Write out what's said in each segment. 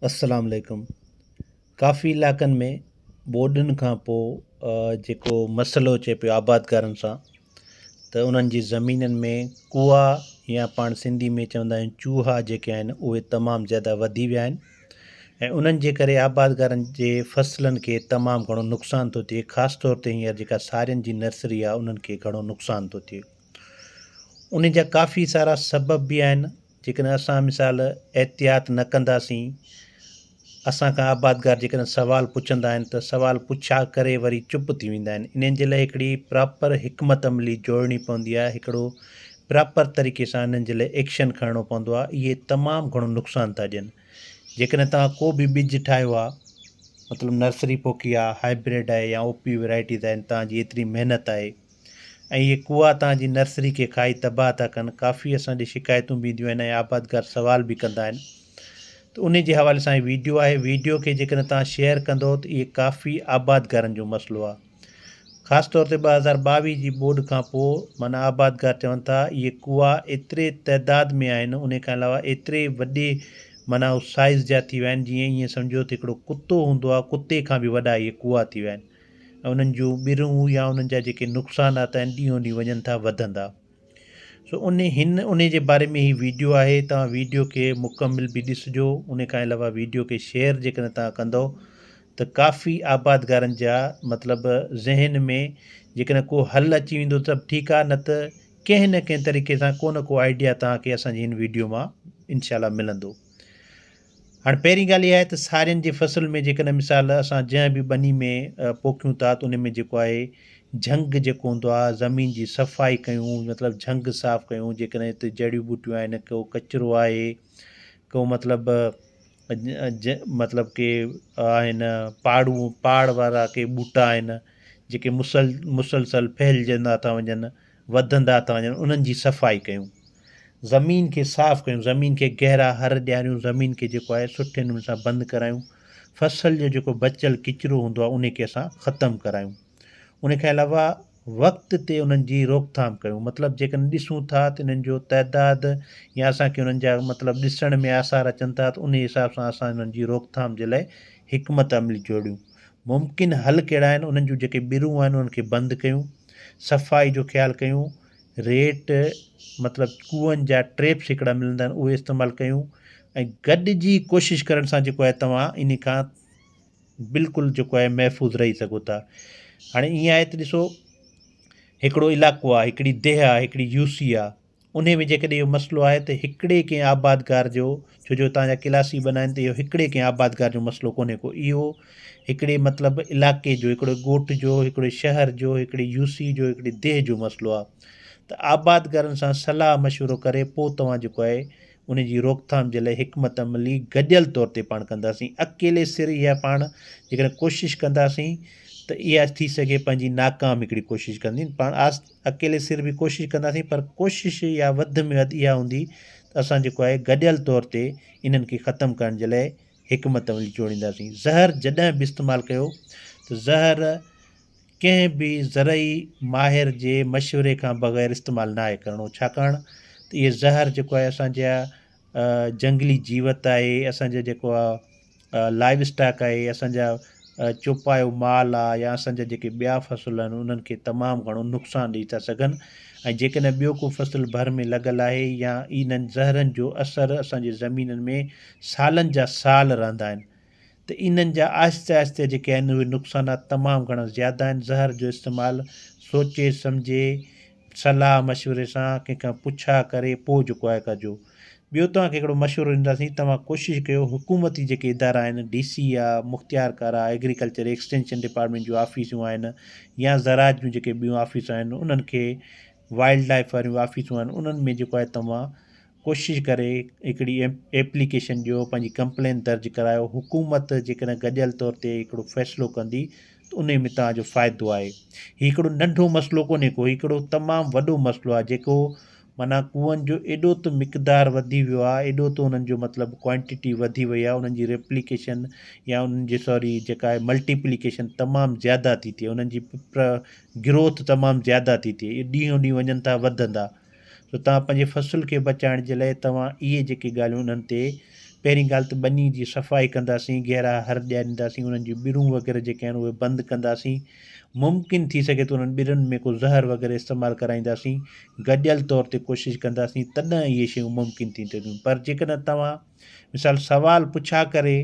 السلام عليڪم ڪافي علائقن ۾ ٻوڏن کان پوء جيڪو مسئلو اچي پيو آبادگارن سان ته انهن جي زمينن ۾ ڪوئا يا پاڻ سنڌي ۾ چوندا آهيون چوها جيڪي آهن اهي تمام زياده وڌي ويا آهن ۽ انهن جي ڪري آبادگارن جي فصلن کي تمام گهڻو نقصان ٿو ٿئي خاص طور تي هينئر جيڪا سارين جي نرسري آهي انهن کي گهڻو نقصان ٿو ٿئي ان جا ڪافي سارا سبب به آهن جيڪڏهن اسان مثال احتياط نه ڪنداسين، اسان کان آبادگار جيڪڏهن سوال پڇندا آهن ته سوال پڇا ڪري وري چپ ٿي ويندا آهن. انهن جي لاء هڪڙي پراپر حڪمت عملي جوڙڻي پوندي آهي، هڪڙو پراپر طريقي سان انهن جي لاء ايڪشن کڻڻو پوندو آهي. اهي تمام گهڻو نقصان ٿا ڏين. جيڪڏهن توهان ڪو به ٻج ٺاهيو آهي، مطلب نرسري پوکي آهي، هائبرڊ آهي يا او پي ورائٽيز آهن، توهان جي ايتري محنت آهي، ۽ اهي ڪوئا توهان جي نرسري کي کائي تباهه ٿا ڪن، ڪافي اسان ڏي شڪايتون به اينديون آهن ۽ آبادگار سوال به ڪندا آهن ته انهي جي حوالي سان هي ويڊيو آهي، ويڊيو کي جيڪڏهن توهان شيئر ڪندو ته اهي ڪافي آبادگارن جو مسئلو آهي خاص طور تي 2022 جي ٻوڏ کان پوء معنيٰ آبادگار چون ٿا اهي ڪوئا ايتري تعداد ۾ آهن انهي کان علاوه ايتري وڏي معنيٰ سائز جا ٿي ويا آهن جيئن ائين سمجهو ته هڪڙو ڪتو هوندو آهي ڪتي کان به وڏا اهي ڪوئا ٿي ويا آهن. ۽ انهن جون ٻرون يا انهن جا جيڪي نقصانات آهن ڏينهون ڏينهن وڃن ٿا وڌندا سو ان هن ان جي باري ۾ هي ويڊيو آهي توهان ويڊيو کي مڪمل به ڏسجو ان کان علاوه ويڊيو کي شيئر جيڪڏهن توهان ڪندو ته ڪافي آبادگارن جا مطلب ذهن ۾ جيڪڏهن ڪو حل اچي ويندو ته ٺيڪ آهي نه ته ڪنهن نه ڪنهن طريقي سان ڪو نه ڪو آئيڊيا توهان کي اسان جي هن ويڊيو مان انشاء الله ملندو. هاڻ پهرين ڳالهه اها آهي ته سارين جي فصل ۾ جيڪڏهن مثال اسان جنهن به ٻني ۾ پوکيون ٿا ته ان ۾ جيڪو آهي جهنگ جيڪو هوندو آهي زمين جي صفائي ڪيون مطلب جهنگ صاف ڪيون جيڪڏهن هتي جڙيون ٻوٽيون آهن ڪو ڪچرو آهي ڪو مطلب مطلب ڪي آهن پاڙون پاڙ وارا ڪي ٻوٽا آهن جيڪي مسل مسلسل ڦهلجندا ٿا وڃن وڌندا ٿا وڃن انهن جي صفائي ڪيون زمين کي صاف ڪيون زمين کي گهرا هر ڏياريون زمين کي جيڪو آهي سٺي نموني سان بند ڪرايون فصل جو جيڪو بچيل ڪچرو هوندو آهي ان کي اسان ختم ڪرايون ان کان علاوه وقت تي انهن جي روڪٿام ڪيون مطلب جيڪڏهن ڏسون ٿا ته انهن جو تعداد يا اسانکي انهن جا مطلب ڏسڻ ۾ آثار اچن ٿا ته ان حساب سان اسان انهن جي روڪٿام جي لاء حڪمت عملي جوڙيون ممڪن حل ڪهڙا آهن انهن جون جيڪي ٻرون آهن انهن کي بند ڪيون صفائي جو خيال ڪيون، ريٽ مطلب ڪوئن جا ٽريپس هڪڙا ملندا آهن اهي استعمال ڪيون ۽ گڏجي ڪوشش ڪرڻ سان جيڪو آهي توهان ان کان بلڪل جيڪو آهي محفوظ رهي سگهو ٿا هاڻي ائين آهي ته ڏسو هڪڙو علائقو آهي هڪڙي ديهه آهي هڪڙي يو سي آهي انهي ۾ جيڪڏهن اهو مسئلو آهي ته هڪڙي ڪنهن آبادگار جو، ڇو جو هتان جا ڪلاسي ٻن آهن ته اهو هڪڙي ڪنهن آبادگار جو مسئلو ڪونهي ڪو، اهو هڪڙي مطلب علائقي جو، هڪڙي ڳوٺ جو، هڪڙي شهر جو، هڪڙي يو سي جو، هڪڙي ديهه جو مسئلو آهي ته آبادگارن سان صلاح مشورو ڪري پوء توهان جيڪو آهي ان جي روڪٿام جي لاء حڪمت عملي گڏيل طور تي پاڻ ڪنداسين، اڪيلي سر اها پاڻ جيڪڏهن ڪوشش ڪنداسين ته اها ٿي سگهي پنهنجي ناڪام هڪڙي ڪوشش ڪندين پاڻ آس اڪيلي سر به ڪوشش ڪنداسين پر ڪوشش يا وڌ ۾ وڌ اها هوندي ته اسان جيڪو آهي گڏيل طور تي انهن کي ختم ڪرڻ جي لاء حڪمت عملي جوڙينداسين. زهر جڏهن به استعمال ڪيو ته زهر ڪنهن به زرعي ماهر جي مشوري کان بغير استعمال ناهي ڪرڻو ڇاڪاڻ ته اهي زهر جيڪو آهي اسان جا جنگلي جيوت آهي اسان جا جيڪو آ لائيو اسٽاڪ آهي اسان جا چوپايو مال آ يا اسان جا جيڪي ٻيا فصل آهن انهن کي تمام گهڻو نقصان ڏئي ٿا سگهن ۽ جيڪڏهن ٻيو ڪو فصل ڀر ۾ لڳل آهي يا انهن زهرن جو اثر اسان جي زمينن ۾ سالن جا سال رهندا آهن ته انهن جا آهستي آهستي جيڪي آهن اهي نقصانات تمام گهڻا زياده آهن زهر جو استعمال سوچي سمجهي صلاح مشوري سان ڪنهن کان پڇا ڪري پوء جيڪو آهي ڪجو. ٻيو توهان کي هڪڙو مشورو ڏينداسين توهان ڪوشش ڪيو حڪومتي جيڪي ادارا آهن ڊي سي آ مختيار ڪار آ ايگريڪلچر ايڪسٽينشن ڊپارٽمينٽ جون آفيسون آهن يا زراعت جون جيڪي ٻيون آفيسون آهن انهن کي وائلڊ لائف واريون آفيسون آهن انهن ۾ جيڪو آهي توهان ڪوشش ڪري هڪڙي ايپليڪيشن ڏيو پنهنجي ڪمپلين درج ڪرايو حڪومت جيڪڏهن گڏيل طور تي هڪڙو فيصلو ڪندي ته انهي ۾ توهان جو فائدو آهي هي هڪڙو ننڍو مسئلو ڪونهي ڪو هي هڪڙو تمام وڏو مسئلو آهي جيڪو معنيٰ ڪوئن جو ايڏو ته مقدار وڌي ويو آهي ايڏو ته انهن جو مطلب ڪوانٽيٽي وڌي وئي آهي انهن جي ريپليڪيشن يا انهن جي سوري جيڪا آهي ملٽيپليڪيشن تمام زياده ٿي ٿئي انهن جي گروٿ تمام زياده ٿي ٿئي ڏينهون ڏينهن وڃن ٿا وڌندا سو توهان پنهنجي فصل کي بچائڻ جي لاء توهان اهي جيڪي ڳالهيون انهن تي پهرين ڳالهه ته ٻني جي صفائي ڪنداسين، گهرا هر ڏيارينداسين، انهن جون ٻرون وغيره جيڪي آهن اهي بند ڪنداسين، ممڪن ٿي سگهي ٿو انهن ٻرن ۾ ڪو زهر وغيره استعمال ڪرائينداسين، گڏيل طور تي ڪوشش ڪنداسين تڏهن اهي شيون ممڪن ٿي سگهنديون پر جيڪڏهن توهان مثال سوال پڇا ڪري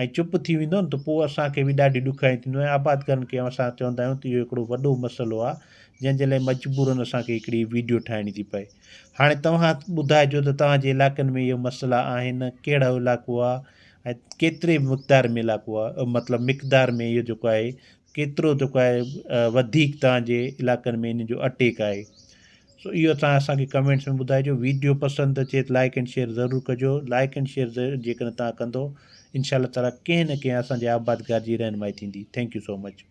۽ چپ ٿي ويندو نه ته پوء اسان کي به ڏاڍي ڏکيائي ٿيندي ۽ آبادگارن کي اسان چوندا آهيون ته اهو هڪڙو وڏو مسئلو آهي جنهن جي لاء مجبورن اسان کي هڪڙي ويڊيو ٺاهڻي ٿي پئي. هاڻي توهان ٻڌائجو ته توهان جي علائقن ۾ اهي مسئلا آهن ڪهڙو علائقو آهي ۽ ڪيتري مقدار ۾ علائقو آهي مطلب مقدار ۾ اهو جيڪو آهي ڪيترو جيڪو آهي وڌيڪ توهان جي علائقن ۾ ان جو اٽيڪ آهي سو اهو توهان اسان کي ڪمينٽس ۾ ٻڌائجو ويڊيو پسند اچي ته لائڪ اينڊ شيئر ضرور ڪجو لائڪ اينڊ شيئر جيڪڏهن توهان ڪندو انشاء الله تعالي ڪنهن نه ڪنهن اسان جي آبادگار جي رهنمائي ٿيندي thank you so much.